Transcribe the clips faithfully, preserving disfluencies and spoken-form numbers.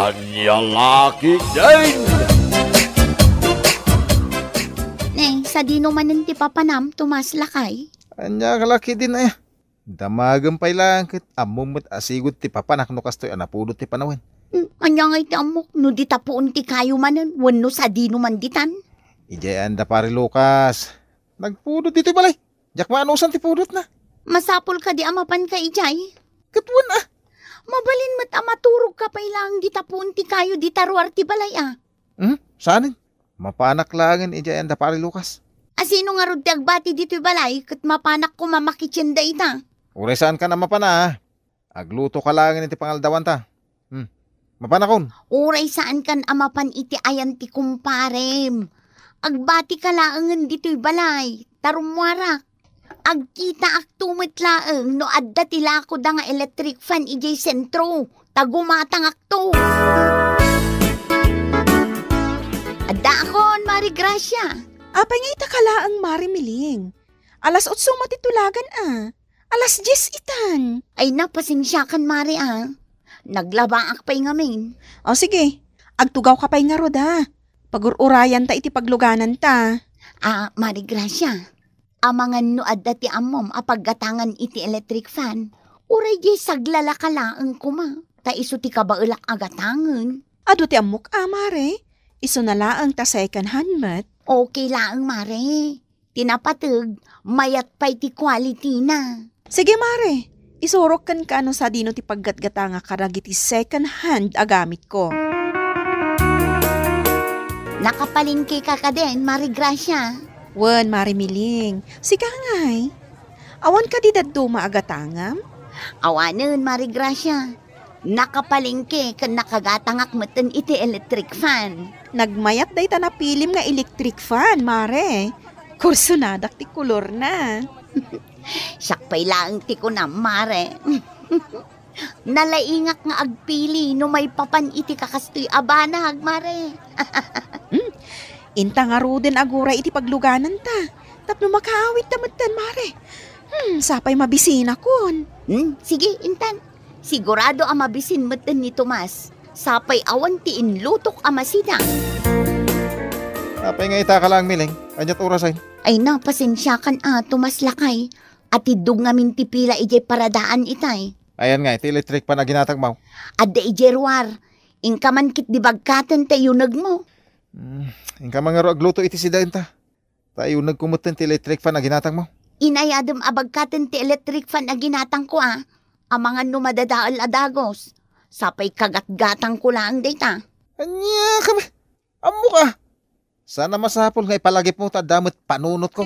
Ania la ketdin? Ne, sadino manen ti papanam, Tomas, lakay? Ania la ketdin aya? Damagem pay laeng ket ammom met a sigud ti papanak no kastoy a napudot ti panawen. Hmm, ania ngay ti ammok no dita puon ti kayo manen wenno sadino man ditan? Idiay ayan da Pare Lucas. Nagpudot ditoy balay. Diak maanusan ti pudotna. Masapul kadi a mapanka idiay? Ket wen a. Mabalin met a maturogka pay laeng dita puon ti kayo dita ruar ti balay a. Hmm? Saanen? Mapanak laengen idiay ayan da Pare Lucas. A sino ngarud ti agbati ditoy balay ket mapanak koma makitien dayta? Uray saankan a mapan a. Aglutoka laengen iti pangaldawanta. Hmm. Mapanakon. Uray saankan a mapan iti ayan ti kumparem. Agbatika laengen ditoy balay, ta rummuarak. Agkitaakto met laeng no adda ti lakoda nga electric fan idiay sentro, ta gumatangakto. Addaakon, Mari Gracia. Apay nga ita ka laeng, Mari Miling? Alas otso met ti tulagan a. Alas dies itan. Ay, napasensiakan, Mari, a. Naglabaak pay ngamin. O, sige. Agtugawka pay ngarud, a. Pagur-urayanta iti paglugananta. A, Mari Gracia, amangan no adda ti ammom a paggatangan iti electric fan, uray diay saglalaka laeng koma, ta isu ti kabaelak a gatangen. Adu ti ammok a, Mare. Isuna laeng ta second hand met. Okay laeng, Mare. Ti napateg, mayat pay ti quality na. Sige, Mare. Isurok kenka no sadino ti paggatgatangak kadagiti second hand a gamitko. Nakapalengkeka kadin, Mari Gracia? Wen, Mari Miling. Sika ngay. Awan kadi dadduma a gatangam? Awanen, Mari Gracia. Nakapalengke ken nakagatangak metten iti electric fan. Nagmayat dayta napilim nga electric fan, Mare. Kursonadak ti kolorna. Siak pay laeng ti kunam, Mare. Nalaingak nga agpili no maipapan iti kakastoy a banag, Mare. Hmm. Inta ngaruden aguray iti paglugananta. Tapno makaawidta metten, Mare. Hmm, sapay mabisinakon. Hmm, sige, intan. Sigurado a mabisin metten ni Tomas. Sapay awan ti inlutok a masidang. Apay nga ita ka laeng, Miling? Aniat orasen? Ay na, pasensiakan a, Tomas lakay. Atiddog ngamin ti pila idiay paradaan itay. Ayan nga, iti electric fan a ginatangmo. Adda idiay ruar. Inka man ket di bagkaten ta iyunegmo. Hmm, inka man ngarud agluto iti sidaen ta. Ta iyunegko metten ti electric fan a ginatangmo. Inayadem a bagkaten ti electric fan a ginatangko a. Amangan no madadael a dagus. Sapay kagatgatangko laeng dayta. Ania kami? Ammok a. Saan a masapul nga ipalagipmo ta adda met panunotko.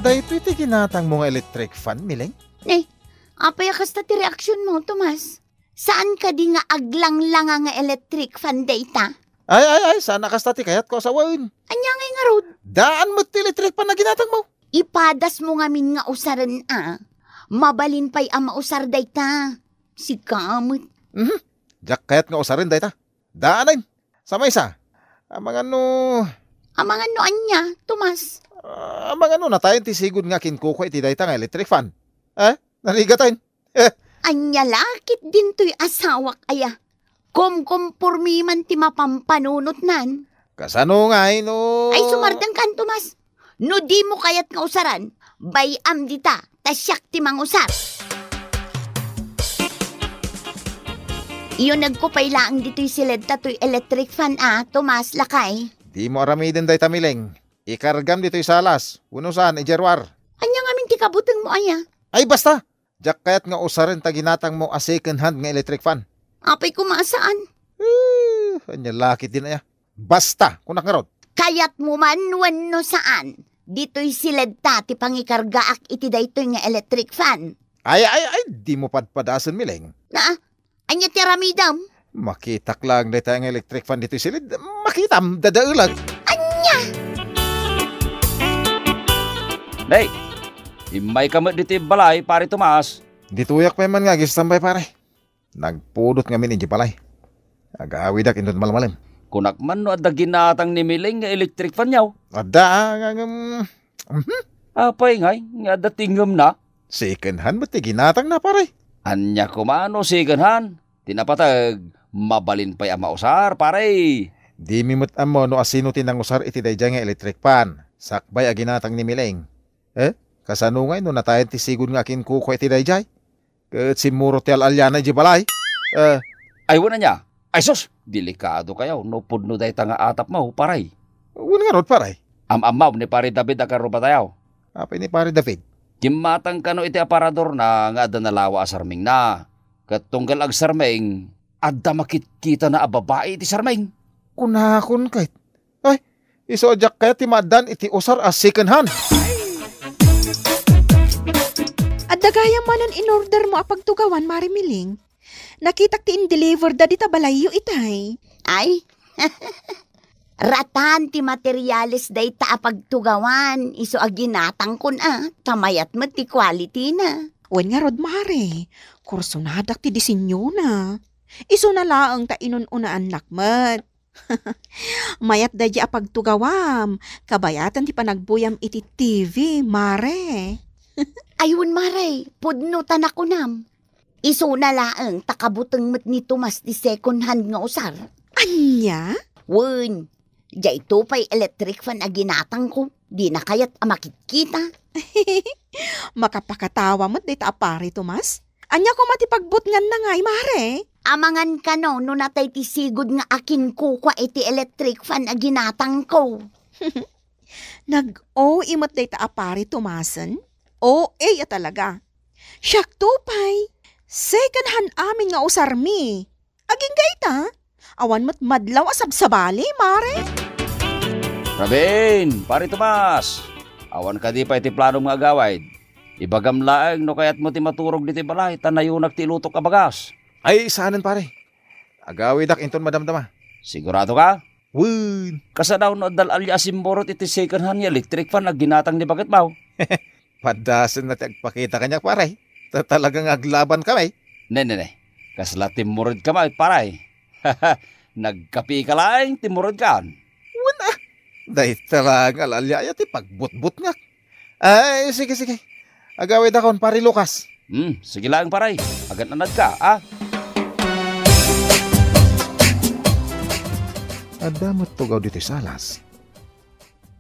Daytoy ti ginatangmo nga electric fan, Miling? Ne, apay a kasta ti reaksionmo, Tomas? Saan kadi nga aglanglanga nga electric fan dayta? Ay, ay, ay, saan a kasta ti kayatko a sawen. Ania ngay ngarud? Daan met ti electric fan a ginatangmo. Ipadasmo ngamin nga usaren a. Mabalin pay a mausar dayta. Sika met. Mhm. Diak kayat nga usaren dayta. Daanen. Sa maysa, amangan no... Amangan no ania, Tomas? Ah, amangan no natayen ti sigud nga kinkukua iti dayta nga electric fan. Eh? Narigaten. Eh. Ania la ketdin toy asawak aya? Kumkumpormi man ti mapampanunotnan. Kasano ngay no... Ay, sumardengkan, Tomas. No dimo kayat nga usaran, bay-am dita, ta siak ti mangusar. Iyunegko pay laeng ditoy siledta toy electric fan a, Tomas, lakay. Dimo aramiden dayta, Miling. Ikargam ditoy salas, wenno saan, idiay ruar. Ania ngamin ti kabutengmo aya? Ay, basta! Diak kayat nga usaren ta ginatangmo a second hand nga electric fan. Apay koma a saan? Eh, ania la ketdin aya? Basta, kunak ngarud. Kayatmo man wenno saan, ditoy siledta ti pangikargaak iti daytoy nga electric fan. Ay, ay, ay, dimo padpadasen, Miling. Na, ania ti aramidem? Makitak laeng dayta nga electric fan ditoy siled. Makitam, dadaelag. Ania? Nay, immayka met ditoy balay, Pare Tomas. Ditoyak pay man nga agistambay, pare. Nagpudot ngamin idiay balay. Agawidak inton malmalem. Kunak man no adda ginatang ni Miling nga electric fan yaw. Adda, ah, nga, ngem, mhm. Apay ngay nga adda tingemna? Second hand met ti ginatangna, pare. Ania koma no second hand? Ti napateg, mabalin pay a mausar, pare. Dimi met ammo no asino ti nangusar iti daydiay nga electric fan, sakbay a ginatang ni Miling. Eh, kasano ngay no natayen ti sigud nga akinkukua iti daydiay? Ket simmurot ti al-aliana idiay balay. Eh, Ay, wen ania? Ay, sus! Delikadokayo no pudno dayta nga atapmo, pare. Wen ngarud, pare. Am-ammo ni Pare David a karrubatayo. Apay ni Pare David? Kimmatang kano iti aparadorna nga adda nalawa a sarmingna. Ket tunggal agsarming, adda makitkitana a babai iti sarming. Kunakon ket. Ay, isu a diak kayat ti maaddan iti usar a second hand. Adda gayam manen in-order mo a pagtugawan, Mare Miling. Nakitak ti in-deliver da dita balayyo itay. Ay, ratan ti materials dayta a pagtugawan, isu a ginatangkon a, ta mayat met ti quality na. Wen ngarud, Mare, kursonadak ti disenyona. Isuna laeng ta inun-unaannak met. Mayat daydi a pagtugawam, kabayatan ti panagbuyam iti T V, Mare. Ay, wen, Mare, pudno ta nakunam. Isuna laeng ta kabuteng met ni Tomas ti second hand nga usar. Ania? Wen, daytoy pay electric fan a ginatangko, dina kayat a makitkita. Makapakatawa met dayta a Pare Tomas. Ania koma ti pagbutnganna ngay, Mare? Amangan kano no natay ti sigud nga akinkukua iti electric fan a ginatangko. Nag-O A met dayta a Pare Tomasen? O A a talaga. Siakto pay, second hand amin nga usarmi. Agingga ita, awan met madlaw a sabsabali, Mare. Rabin, Pare Tomas, awan kadi pay ti planom nga agawid? Ibagam laeng no kayatmo ti maturog ditoy balay ta nayunak ti ilutok a bagas. Ay, saanen, pare. Agawidak inton madamdama. Sigurado ka? Wen. Kasano no adda al-alia a simmurot iti second hand nga electric fan a ginatang ni baketmo? Padasen na ti agpakita kaniak, pare. Ta talaga nga aglaban kami. Ne, ne, ne. Kasla timmurid ka met, pare. Nagkapi ka laeng, timmurid ka. Wen a. Dayta la nga al-alia aya ti pagbutbutngak. Ay, sige, sige. Agawidakon, Pare Lucas. Hmm, sige laeng, pare. Agan-anad ka, a? Adda met tugaw ditoy salas.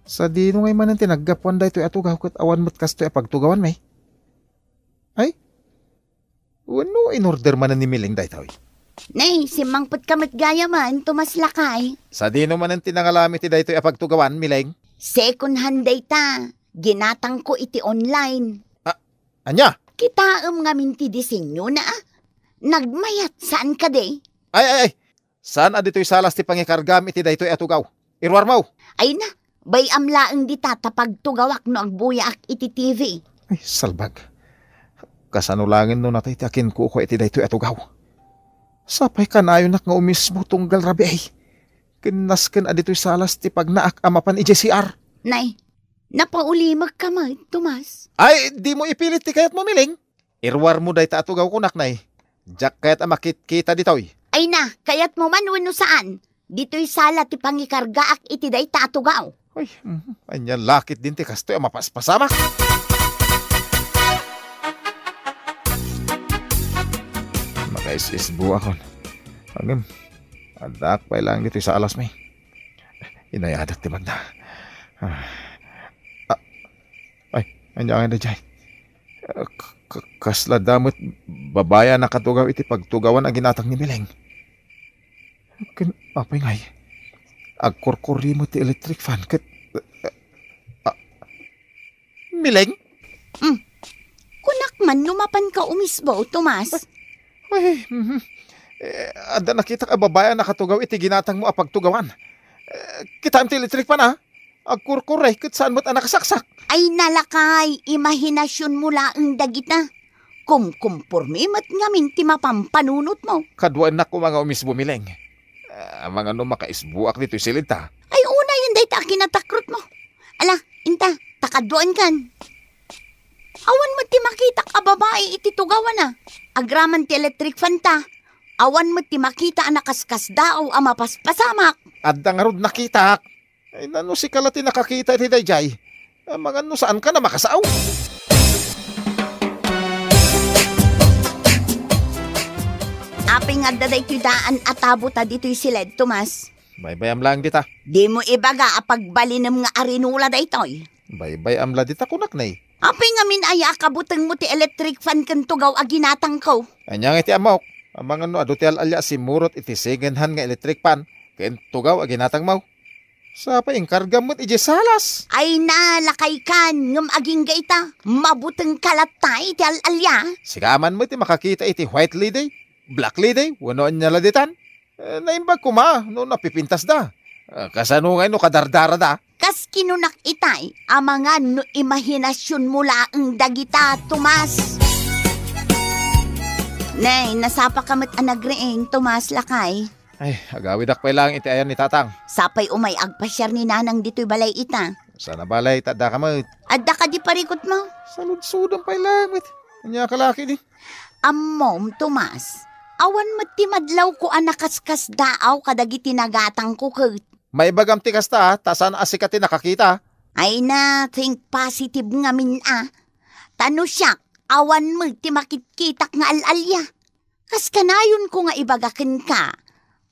Sadino ngay manen ti naggapuan daytoy a tugaw ket awan met kastoy a pagtugawanmi? Ay? Wenno in-order manen ni Miling daytoy? Nay, simmangpetka met gayam, Tomas, lakay. Sadino manen ti nangalam iti daytoy a pagtugawan, Miling? Second hand dayta. Ginatangko iti online. A-, ania? Kitaem ngamin ti disenyona, a. Nagmayat, saan kadi? Ay, ay, ay. Saan a ditoy salas ti pangikargam iti daytoy a tugaw? Iruarmo! Ay na, bay-am laeng dita ta pagtugawak no agbuyaak iti T V. Ay, salbag. Kasano laengen no natay ti akinkukua iti daytoy a tugaw? Sapay kanayonak nga umismo tunggal rabii. Ken nasken a ditoy salas ti pagnaak a mapan idiay C R. Nay, napaulimekka met, Tomas. Ay, dimo ipilit ti kayatmo, Miling. Iruarmo dayta a tugaw, kunak, nay. Diak kayat a makitkita ditoy. Ay na, kayatmo man wenno saan? Ditoy sala ti pangikargaak iti dayta a tugaw. Ay, mhm. Ania la ketdin ti kastoy a mapaspasamak? Makais-isbuakon. Ngem, addaak pay laeng ditoy salasmi. Inayadak ti magna. Ah. Ah. Ay, ania ngay daydiay? Ah, k-, k-, kasla da met babai a nakatugaw iti pagtugawan a ginatang ni Miling. Ken apay ngay? Agkurkuri met ti electric fan ket, ah, Miling? Hmm. Kunak man no mapanka umisbo, Tomas. Ay, mhm. Eh, adda nakitak a babai a nakatugaw iti ginatangmo a pagtugawan. Eh, kitaem ti electric fan, a? Agkurkuri, ket saan met a nakasaksak. Ay, nalakay, imahinasionmo laeng dagita. Kumkumpormi met ngamin ti mapampanunotmo. Kaduaennak koma nga umisbo, Miling. Ah, amangan no makaisboak ditoy siled ta. Ay, unayen dayta a kinatakrotmo. Ala, inta, ta kaduaenkan. Awan met ti makitak a babai iti tugawan, a. Agraman ti electric fan ta. Awan met ti makita a nakaskasdaaw a mapaspasamak. Adda ngarud nakitak. Ay, nano sika la ti nakakita iti daydiay? Amangan no saankan a makasao. Adda daytoy daan a tabo ta ditoy siled, Tomas. Baybay-am laeng dita. Dimo ibaga a pagbalinem nga arinula daytoy. Baybay-am la dita, kunak, nay. Apay ngamin aya a kabutengmo ti electric fan ken tugaw a ginatangko? Ania nga iti ammok? Amangan no adu ti al-alia a simmurot iti second hand nga electric fan ken tugaw a ginatangmo. Sapay inkargam met idiay salas. Ay na, lakaykan, ngem agingga ita, mabutengka latta iti al-alia. Sika man met ti makakita iti white lady, black lady, wenno ania la ditan. Eh, naimbag koma no napipintasda. Eh, kasano ngay no kadardarada? Kas kinunak itay, amangan no imahinasionmo laeng dagita, Tomas. Nay, nasapaka met a nagriing, Tomas, lakay. Ay, agawidak pay laeng iti ayan ni Tatang. Sapay umay agpasiar ni Nanang ditoy balay ita. Sana balay, ta addaka met. Adda kadi parikutmo? Saludsodem pay laeng met. Ania ka laki di? Ammom, Tomas, awan met ti madlawko a nakaskasdaaw kadagiti nagatangko ket. Maibagam ti kasta, ta saan a sika ti nakakita. Ay na, think positive ngamin a. Ta no siak, awan met ti makitkitak nga al-alia. Kas kanayonko nga ibaga kenka,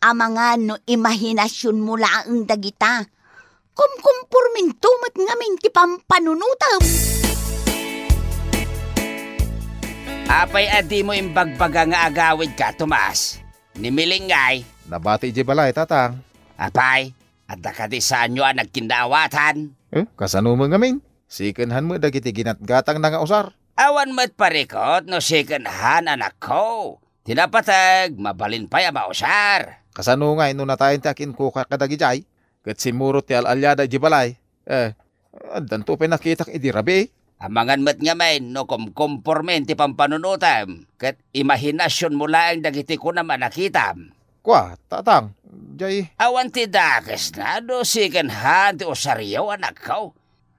amangan no imahinasionmo laeng dagita. Kumkumporminto met ngamin ti pampanunotem. Apay a dimo imbagbaga nga agawidka, Tomas? Ni Miling ngay? Nabati idiay balay, Tatang. Apay, adda kadi saanyo a nagkinnaawatan? Eh, kasano met ngamin? Second hand met dagiti ginatgatangna nga usar. Awan met parikut no second hand, anakko. Ti napateg, mabalin pay a mausar. Kasano ngay no natayen ti akinkuka kadagidiay, ket simmurot ti al-aliada idiay balay? Eh, addanto pay nakitak idi rabii. Amangan met ngamin no kumkumpormin ti pampanunotem, ket imahinasionmo laeng dagiti kunam a nakitam. Kua, Tatang, jay. Awan ti dakesna no second hand ti usaryo, anakko.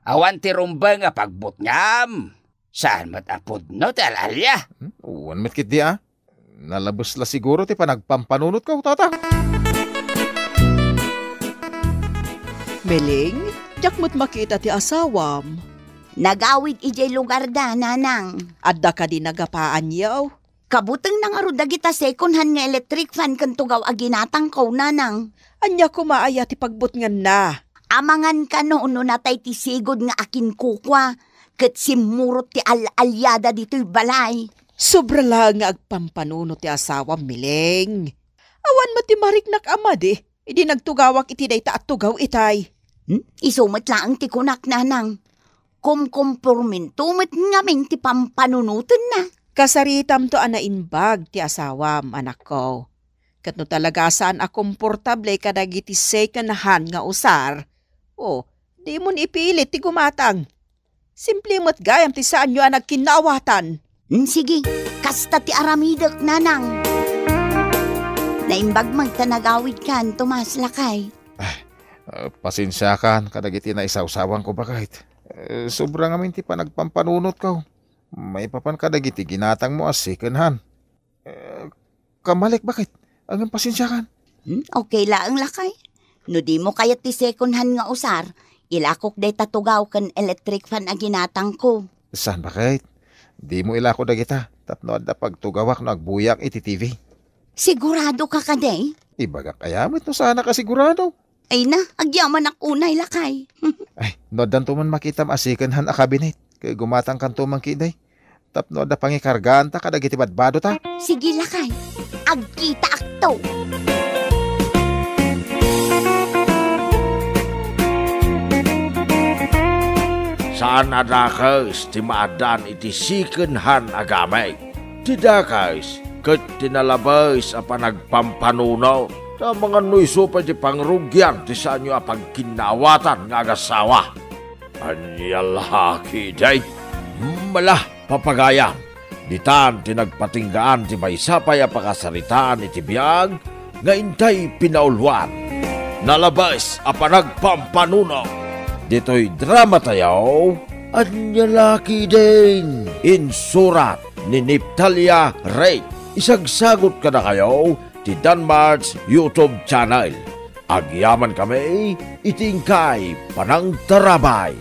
Awan ti rumbeng a pagbutngam. Saan met a pudno ti al-alia? Hmm? Wen met ketdi a. Nalabes la siguro ti panagpampanunotko, Tatang. Miling, diak met makita ti asawam. Nagawid idiay lugarda, Nanang. Adda kadi nagapaanyo? Kabutengna ngarud dagita second hand nga electric fan ken tugaw a ginatangko, Nanang. Ania koma aya ti pagbutnganna? Amangan kano no natay ti sigud nga akinkukua ket simmurot ti al-aliada ditoy balay. Sobra laeng nga agpampanunot ti asawam, Miling. Awan met ti mariknak a madi idi nagtugawak iti dayta a tugaw itay. Hmm? Isu met laeng ti kunak, Nanang. Kumkumporminto met ngamin ti pampanunotenna. Kasaritamto a naimbag ti asawam, anakko. Ket no talaga a saan a komportable kadagiti second hand nga usar, o, dimon ipilit ti gumatang. Simple met gayam ti saanyo a nagkinnaawatan. Mm, sige, kasta ti aramidek, Nanang. Naimbag met ta nagawidkan, Tomas, lakay. Ah, pasensiakan kadagiti naisawsawangko, baket. Eh, sobra ngamin ti panagpampanunotko. Maipapan kadagiti ginatangmo a second hand. Eh, kamalik, baket. Ngem pasensiakan. Hmm, okay laeng, lakay. No dimo kayat ti second hand nga usar, ilakok dayta tugaw ken electric fan a ginatangko. Saan, baket? Dimo ilako dagita tapno adda pagtugawak no agbuyak iti T V. Sigurado ka kadi? Ibagak aya met no saanak a sigurado. Ay na, agyamanak unay, lakay. Ay, no addanto man makitam a second hand a cabinet, ket gumatangkanto man ketdi. Tapno adda pangikargaanta kadagiti badbadota. Sige, lakay. Agkitaakto. Saan a dakes ti maaddaan iti second hand a gamit. Ti dakes ket ti nalabes a panagpampanunot. Ta amangan no isu pay ti pangrugian ti saanyo a pagkinnaawatan nga agasawa. Ania la ketdi? Mala, papagayam, ditan ti nagpatinggaan ti maysa pay a pakasaritaan iti biag nga intay pinauluan. Nalabes a panagpampanunot. Ditoy dramatayo, ania la ketdin? Insurat ni Neftalia Rey. Isagsagut kadakayo ti Danmar's YouTube channel. Agyamankami iti inkay panangtarabay.